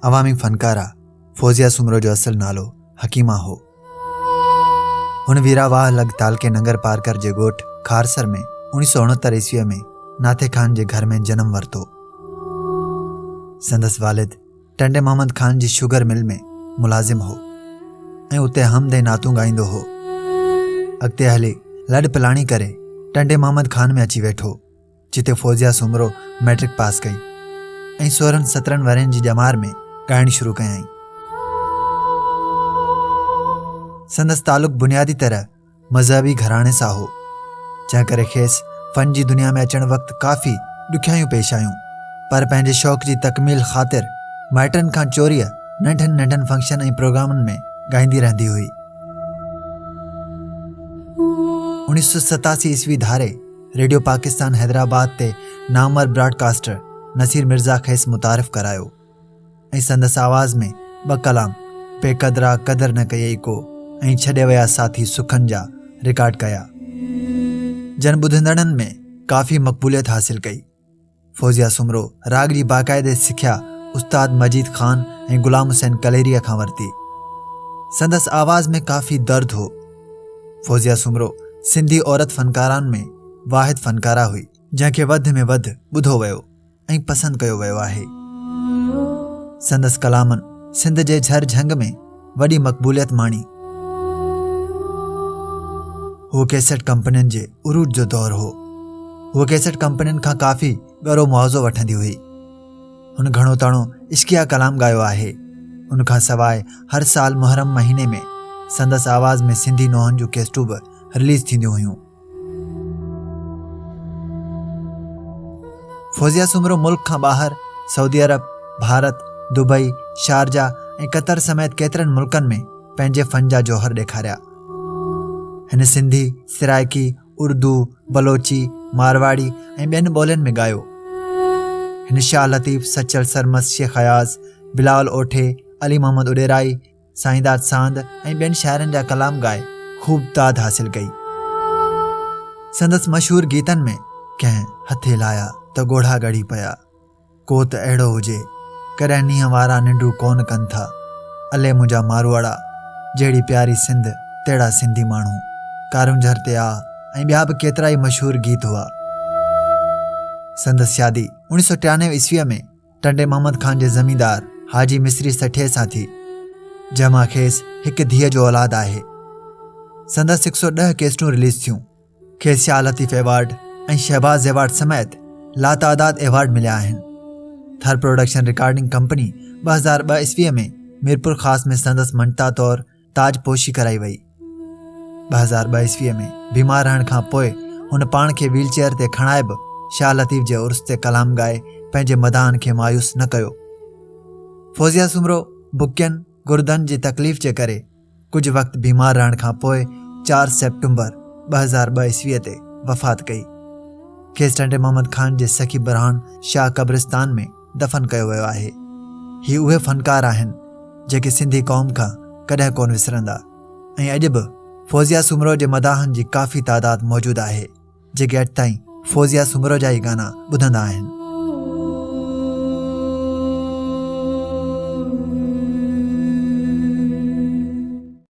عوامي فنڪاره فوزيه سومرو جو اصل نالو حڪيمه هو. هن ويرا واهه لڳ تعلقي ننگر پارڪر جي ڳوٺ کارسر ۾ 1969 عيسويء ۾ ناٿي خان جي گهر ۾ جنم ورتو. سندس والد ٽنڊي محمد خان جي شگر مل ۾ ملازم هو ۽ اتي حمد ۽ نعتون ڳائيندو هو. اڳتي هلي لڏ پلاڻي ڪري ٽنڊي محمد خان ۾ اچي ويٺو، جتي فوزيه سومرو مئٽرڪ پاس ڪئي ۽ سورهن سترهن ورهين جي ڄمار ۾ ڳائڻ شروع ڪيائين. سندس تعلق بنيادي طرح مذهبي گهراڻي سان هو، جنهن ڪري کيس فن جي دنيا ۾ اچڻ وقت ڪافي ڏکيائيون پيش آيون، پر پنهنجي شوق جي تڪميل خاطر مائٽن کان چوريء ننڍن ننڍن فنڪشن ۽ پروگرامن ۾ ڳائيندي رهندي هئي. 1987 عيسوي ڌاري ريڊيو پاڪستان حيدرآباد تي نامور براڊڪاسٽر نصير مرزا کيس متعارف ڪرايو. ۽ سندس آواز ۾ ٻه ڪلام بي قدرا قدر نه ڪيئي ڪو ۽ ڇڏي ويا ساٿي سکن جا رڪارڊ ڪيا جن ٻڌندڙن ۾ ڪافي مقبوليت حاصل ڪئي. فوزيه سومرو راڳ جي باقاعدي سکيا استاد مجيد خان ۽ غلام حسين ڪليريء کان ورتي. سندس آواز ۾ ڪافي درد هو. فوزيه سومرو سنڌي عورت فنڪاران ۾ واحد فنڪاره هئي جنهن کي وڌ ۾ وڌ ٻڌو ويو. ۽ پسند ڪيو ويو آهي. سندس ڪلامن سنڌ جي جھر جھنگ ۾ وڏي مقبوليت ماڻي. هو ڪيسٽ ڪمپنين جي عروج جو دور هو. هوء ڪيسٽ ڪمپنين کان ڪافي ڳرو معاوضو وٺندي هئي. هن گهڻو تڻو عشقيه ڪلام ڳايو آهي. ان کان سواء هر سال محرم مهيني ۾ سندس آواز ۾ سنڌي نوحن جون ڪيسٽون به رليز ٿينديون هيون. فوزيه سومرو ملڪ کان ٻاهر سعودي عرب، ڀارت، دبئي، شارجا ۽ قطر سميت ڪيترن ملڪن ۾ پنهنجي فن جا جوهر ڏيکاريا. هن سنڌي، سرائڪي، اردو، بلوچي، مارواڙي ۽ ٻين ٻولين ۾ ڳايو. هن شاهه لطيف، سچل سرمست، شيخ اياز، بلاول اوٺي، علي محمد اڏيرائي، سائينداد ساند ۽ ٻين شاعرن جا ڪلام ڳائي خوب داد حاصل ڪئي. سندس مشهور گيتن ۾ ڪنهن هٿي لايا ته ڳوڙها ڳڙي پيا، ڪو ته اهڙو هجي، ڪڏهن نينهن وارا ننڊون ڪونه ڪن ٿا، الي منهنجا ماروئڙا، جهڙي پياري سنڌ تهڙا سنڌي ماڻهو، ڪارونجهر تي آ ۽ ٻيا به ڪيترائي مشهور گيت هئا. سندس شادي 1993 عيسويء ۾ ٽنڊي محمد خان جي زميندار حاجي مصري سٺيء سان ٿي، جنهن مان کيس هڪ ڌيء جو اولاد آهي. سندس هڪ سؤ ڏهه ڪيسٽون رليز ٿيون. کيس شاهه لطيف ايوارڊ ۽ شهباز ايوارڊ سميت لاتعداد ايوارڊ مليا آهن. ٿر پروڊڪشن رڪارڊنگ ڪمپني 2002 عيسويء ۾ ميرپورخاص ۾ سندس مڃتا طور تاج پوشي ڪرائي وئي. 2002 عيسويء ۾ بيمار رهڻ کان پوء هن پاڻ کي ويل چيئر تي کڻائي به شاهه لطيف جي عرس تي ڪلام ڳائي پنهنجي مداحن کي مايوس نه ڪيو. فوزيه سومرو بڪين، گردن، جي تڪليف جي ڪري ڪجهه وقت بيمار رهڻ کان پوء چار سيپٽمبر 2002 عيسويء تي وفات ڪئي. کيس ٽنڊي محمد خان جي سخي برهان شاهه قبرستان ۾ دفن ڪيو ويو آهي. هي اهي فنڪار آهن جيڪي سنڌي قوم کان ڪڏهن ڪونه وسرندا ۽ اڄ به فوزيه سومرو جي مداحن جي ڪافي تعداد موجود آهي جيڪي اڄ تائين فوزيه سومرو جا ئي گانا ٻڌندا آهن.